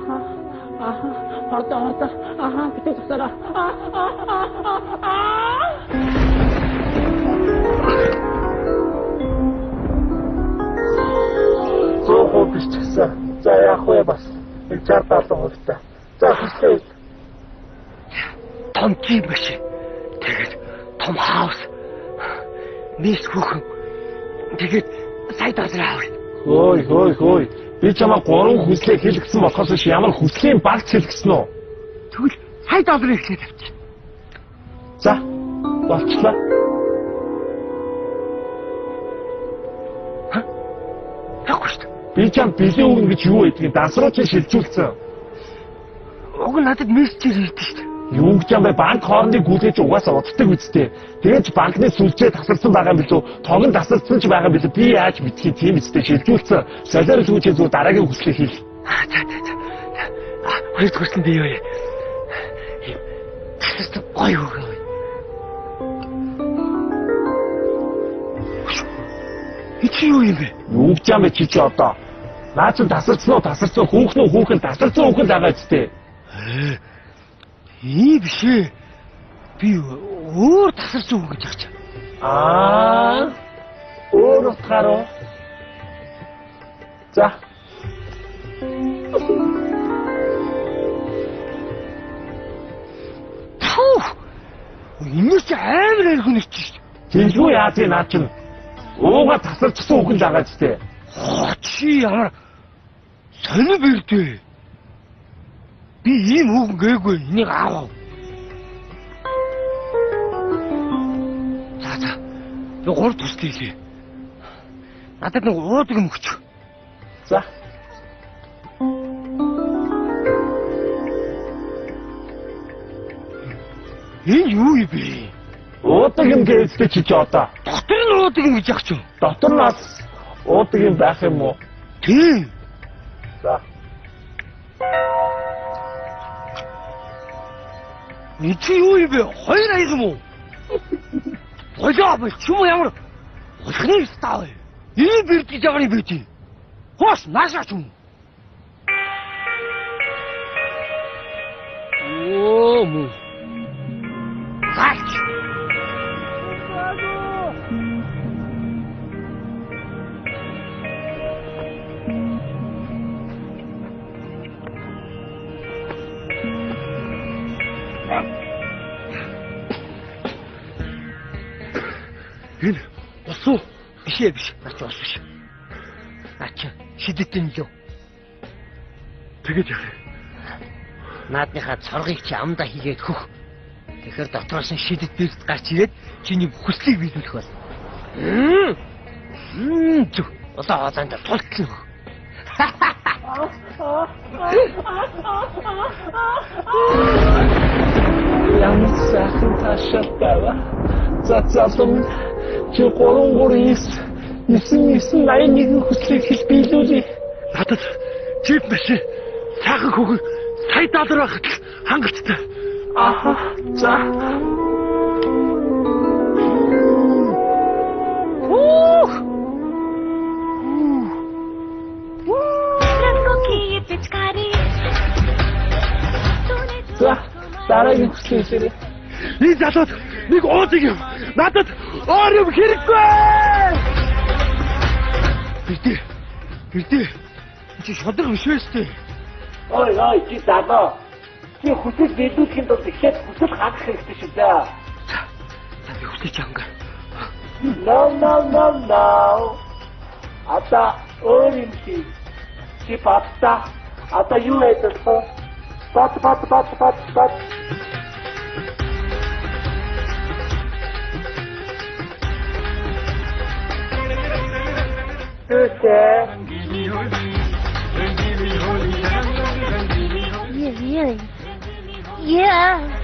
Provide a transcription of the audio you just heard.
Аха. Аха. Хордо хордо. Аха, битээ зогсоорой. Аа. 100% бичсэн. За яах вэ бас? Нэг 60 70% та. За хүслээ. Том жим машин. Тэгээд том хаус. Мис хүүхэн. Тэгээд сая доллар авъя. Хөөй хөөй хөөй. Би чамаа 3 хүслээ хэлгэсэн болохоос биш ямар хүслийн багц хэлгэсэн үү? Тэгвэл сая доллар эхлээд авчих. За болчлаа. Яахгүй шүү дээ. Би чам бэлэн өгнө гэж юу байдгийг данс руу чи шилжүүлсэн. Уг нь надад мессежээр ирдэ шүү дээ. Юу гэж юм бэ? Банк хоорондын гүйлгэж угаасаа уддаг үсттэй. Тэгээд банкны сүлжээ тасарсан байгаа юм билүү? Тог нь тасарсан ч байгаа юм билүү? Би яаж мэдхий тийм үсттэй шилжүүлсэн. Солиор л чи зүгээр дараагийн хүслээ хэл. За за за. Хоёр дахь хүсэл нь би юу вэ? Тасарсан гоё өгөө. Чи юу юм бэ? Юу гэж юм бэ чи чи одоо? Наа чи тасарсан уу? Тасарсан хүүхэн үү? Хүүхэн тасарсан хүүхэн л байгаа үсттэй. Ийм биш ээ. Би өөр тасарсан үг гэж ач. Аа. Өөр утгаар уу? За. Түү. Энэ чи амар эргэн ирчих шүү дээ. Тэлгүй яа тий наа чин. Ууга тасарчсан үг л байгаа ч тий. Хоо чи ямар сонир бэрдээ. Би ийм үг гээгүй энийг аав. За за. Би 3 төстэй хэлье. Надад нэг уудаг юм өгч. За. Энэ юу юм бэ? Уудаг юм гээстэй чи чи одоо. Дотор нь уудаг юм гэж яах ч юм. Дотор нь бас уудаг юм байх юм уу? Тийм. За. Энд чи юу юм бэ? Хоёр аяг юм уу? Болоо бэ? Чүм ямар хөлхний став вэ? Ийм бэрд гэж ямар юм бэ чи? Хош наашаа чүм. Оо мө. Заач. Энэ ус уу? Биш ээ биш. Наач ус биш. Наач шидэт юм лөө. Тэгээд яах юм? Наадныхаа цоргыг чи амдаа хийгээд хөх. Тэгэхээр дотроос нь шидэт бэрд гарч ирээд чиний хүслийг биелүүлэх болно. Зүг. Одоо хоолойнд тултлаа. Ямар сайхан таашаал байва. За залуу чи 3 3 9 9 9 81 хүслийг хэл биелүүлье. Надад жип машин сайхан хүүхэн сая доллар байхад л хангалттай. Аха. За. Үх. За дараагийн хүслийг хэлээрэй. Энэ залууд нэг уудаг юм. Надад өөр юм хэрэггүй. Бэрдээ. Бэрдээ. Чи шодог биш үү сте? Ой ой чи залуу. Чи хүсэл биелүүлэхийн тулд эхлээд хүсэл хангах хэрэгтэй шүү дээ. За би хүсэж хангаа. No no no no. Одоо өөр юм хий. Чи батта. Одоо юу хийж вэ? Бат бат бат бат бат. Yeah, yeah. Yeah.